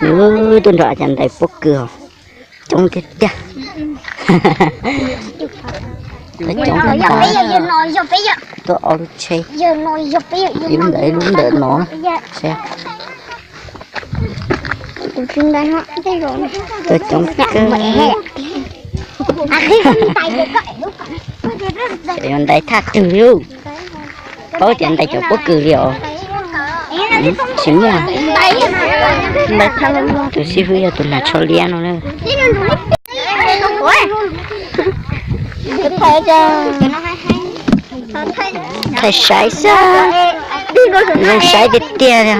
Nws tuaj nrog As Cas ntais pob kws os. Coob tiag tiag. Coob tiag. Tuaj ob lub tsheb, ib lub ntawm ib lub ntawm no. Tuaj coob kawg. Yuav ntais thaj twg li? Paub tias ntais cov pob kws li os. Tsis muaj. Ntais thaj loj loj, tus xib hwb yog tus hnav tsho liab no na. Thaij saib xwb, zoo saib tiag tiag li os.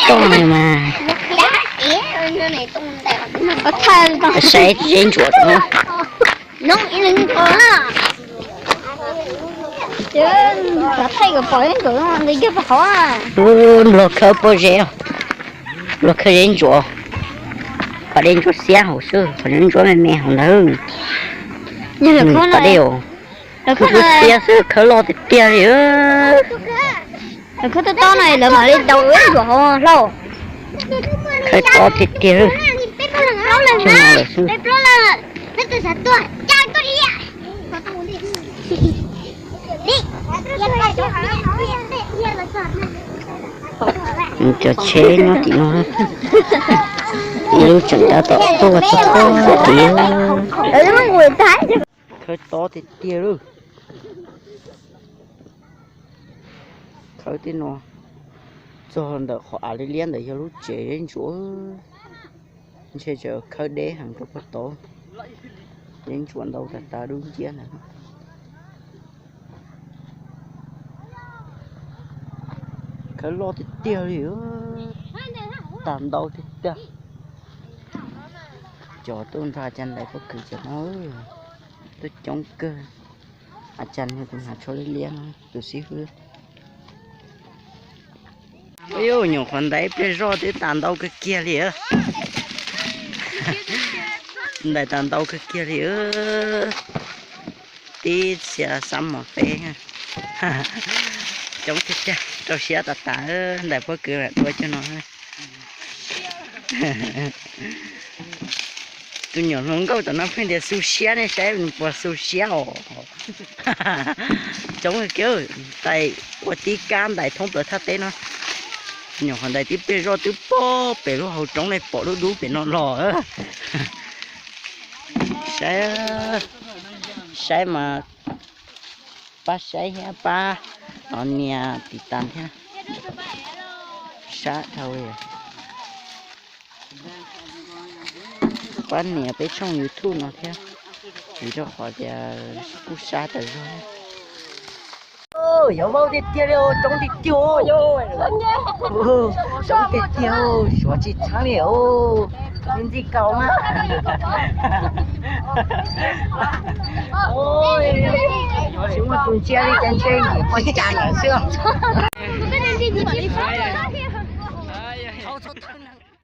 Toj mas. Saib zeb ntsuam no. Ub, luag khawb pob zeb, luag khawb zeb ntsuam. Qhov dej ntsuab xiab hauv xwb, qhov ntsuab me me hauv ntawd. Qhov dej ntsuab xiab xwb, khawb loj tiag tiag li. Lawv khawb tob tob no lawv mam li daus ntsuam hauv hlau. Khawb tob tiag tiag. Cov tsheb nyob tim no, ib lub tseem tab tom tuaj txog tim. Khawb tob tiag tiag lawm. Khawb tej no txog ntawm qhov av liab liab ntawd yog lub tsev zeb ntsuam. Ntshe tseem khawb deb heev rau puag tod. Zeb ntsuam ntau tas tas dub nciab ntawd. Khawb loj tiag tiag li, tag ntau tiag tiag. Cov tuaj nrog As Cas ntais pob kws cov no tuaj coob kawg. As Cas yog tus hnav tsho liab liab no, tus xib hwb. Ub, nyuam qhuav ntais ib pliag zoj twb tas ntau kawg kiag li. Ntais tas ntau kawg kiag li. Tib txhia xab mos peb. Coob tiag tiag, rau siab tas tas, ntais pob kws lam dua cov no. Tus nyuam hluas nkauj tom no pheej tias xu siab, nej saib nws puas xu siab os. Coob kiag, ntais ua tib kab ntais thoob plaws thaj teb no. Nyuam qhuav ntais tib pliag zoj twb poob pem lub hauv roob ne, pom dub dub pem no los. Saib, saib mas pab saib thiab pab nias tiv tas thiab. Sab dhau li. Pab nias peb tshooj YouTube no thiab, vim rau qhov tias kuj sab tas zog. Yog vau tiag tiag li, coob tiag tiag, coob tiag tiag, suav tsis txheeb li. Me ntxij kaus mas tsis muaj tus ntsia li, cas ntshe yim pua cas lawm xwb.